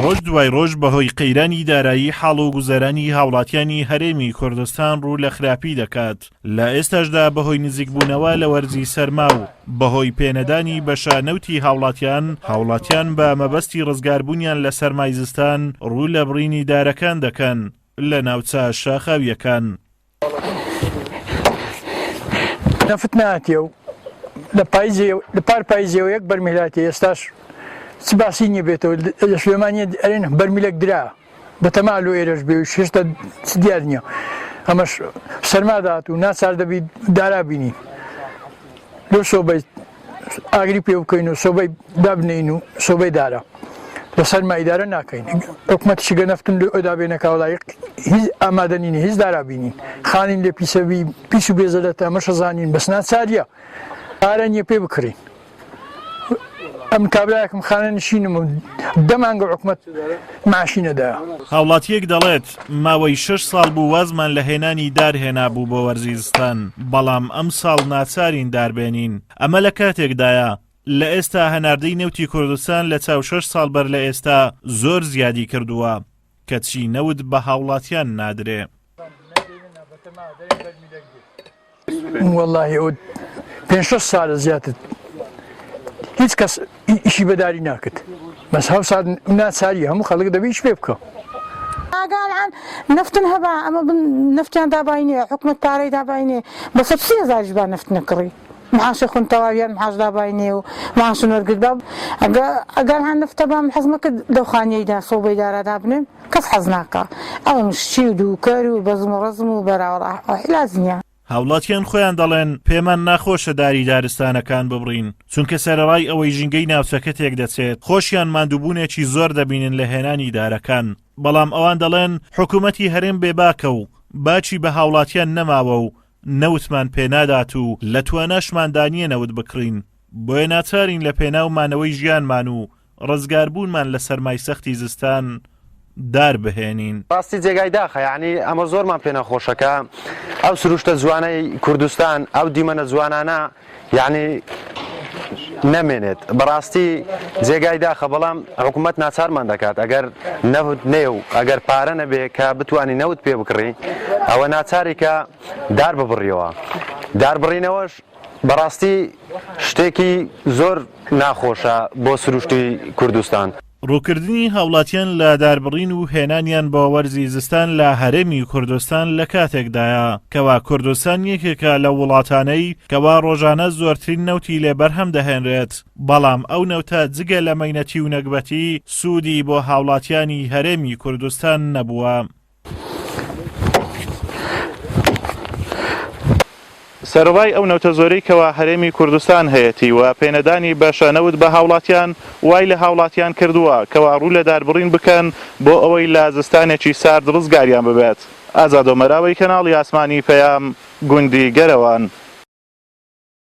ڕۆژ دوای ڕۆژ بەهۆی قەیرانی دارایی حاڵ و گوزەرانی هاوڵاتیانی هەرێمی کوردستان ڕوو لە خراپی دەکات، لە ئێستاشدا بەهۆی نزیکبوونەوە لە وەرزی سەرما و بەهۆی پێنەدانی بەشە نەوتی هاوڵاتیان، هاوڵاتیان بە مەبەستی ڕزگاربوونیان لە سەرمای زستان ڕوو لە بڕینی دارەکان دەکەن لە ناوچە شاخاوییەکان. نەفت ناتێ و لە پایزێ لە پار پایزێەوە یەک بەرمیل هاتێ ئێستاش چ باسی نییە بێتەوە لە سلێمانیە ئەرێن بەرمیلێک درا بەتەما لۆ ئێرەش بێ و هێشتا چ دیار نییە ئەمەش سەرما داات و ناچار دەبی دارا بینی لۆ سۆبەی ئاگری پێ بکەین و سۆبەی دابنێین و سۆبەی دارە لەسەر مایدارە ناکەین حکومەت شگە نەفتن لۆ ئەدا بێنە کاوڵای هیچ ئامادە نین هیچ دارا بینین خانین لێ پیسەوی پیس و بێزەلەتە ئەمەشە زانین بەس ناچاریە پارە نییە پێ بکڕین ئەم کابرایەکم خانە نشینم و دەمانگە حکومەت معاشی نەدا. هاوڵاتییەک دەڵێت، ماوەی شەش ساڵ بوو وازمان لە هێنانی دار هێنابوو بۆ وەرزی زستان، بەڵام ئەمساڵ ناچارین دار بێنین. ئەمە لە کاتێکدایە، لە ئێستا هەناردەی نەوتی کوردستان لە چاو شەش ساڵ بەر لە ئێستا زۆر زیادی کردووە، کەچی نەوت بە هاوڵاتیان نادرێ. وەڵاهی ئەو پێ شەش سالە زیاتر هیچ کەس ئیشی بەداری ناکرد بەس هەوسار ناچاری هەموو خەڵک دەبی ئیش پێ بکە. ئاگالان نەفتن هەبا ئەمە بن نەفتیان داباینێ حکومەت پارەی داباینێ بە 130 هەزاریش با نەفت نەکڕی معاشی خون تەواویان معاش داباینێ و معاشن وەرگرت با ئەگە ئەگەر نەفتە با من حەزمە کرد لەو خانیەیدا سۆبەی دارا دابنێم کەس حەز ناکا ئەوە مشکی و دووکەر و بەزم و ڕەزم و بەراوەڕ حیلاج نیە. هاوڵاتیان خۆیان دەڵێن پێمان ناخۆشە داری دارستانەکان ببڕین، چونکە سەرەڕای ئەوەی ژینگەی ناوچەکە تێکدەچێت، خۆشیان ماندووبوونێکی زۆر دەبینن لە هێنانی دارەکان، بەڵام ئەوان دەڵێن حکومەتی هەرێم بێباکە و باکی بە هاوڵاتیان نەماوە و نەوتمان پێنادات و لە تواناشماندا نییە نەوت بکڕین، بۆیە ناچارین لە پێناو مانەوەی ژیانمان و ڕزگاربوونمان لە سەرمای سەختی زستان دار بهێنین. ڕاستی جێگای داخە یانی ئەمە زۆرمان پێ ناخۆشە کە ئەو سروشتە جوانەی کوردستان ئەو دیمەنە جوانانە یانی نەمێنێت بەڕاستی جێگای داخە بەڵام حکوومەت ناچارمان دەکات ئەگەر نەوت نێ و ئەگەر پارە نەبێ کە بتوانی نەوت پێ بکڕی ئەوە ناچاری کە دار ببڕیەوە دار بڕینەوەش بەڕاستی شتێکی زۆر ناخۆشە بۆ سروشتی کوردستان. ڕووکردنی هاوڵاتیان لە داربڕین و هێنانیان بۆ وەرزی زستان لە هەرێمی کوردستان لە کاتێکدایە کەوا کوردستان یەکێکە لەو وڵاتانەی کەوا ڕۆژانە زۆرترین نەوتی لێ بەرهەم دەهێنرێت، بەڵام ئەو نەوتە جگە لە مەینەتی و نەگبەتی سوودی بۆ هاوڵاتیانی هەرێمی کوردستان نەبووە. سەرەڕای ئەو نەوتە زۆرەی کەوا هەرێمی کوردستان هەیەتی و پێنەدانی بەشە نەوت بە هاوڵاتیان وای لە هاوڵاتیان کردووە کەوا ڕوو لە داربڕین بکەن بۆ ئەوەی لە زستانێکی سارد ڕزگاریان ببێت. ئازاد ئۆمەراوەی کەناڵی ئاسمانی پەیام، گوندی گەرەوان.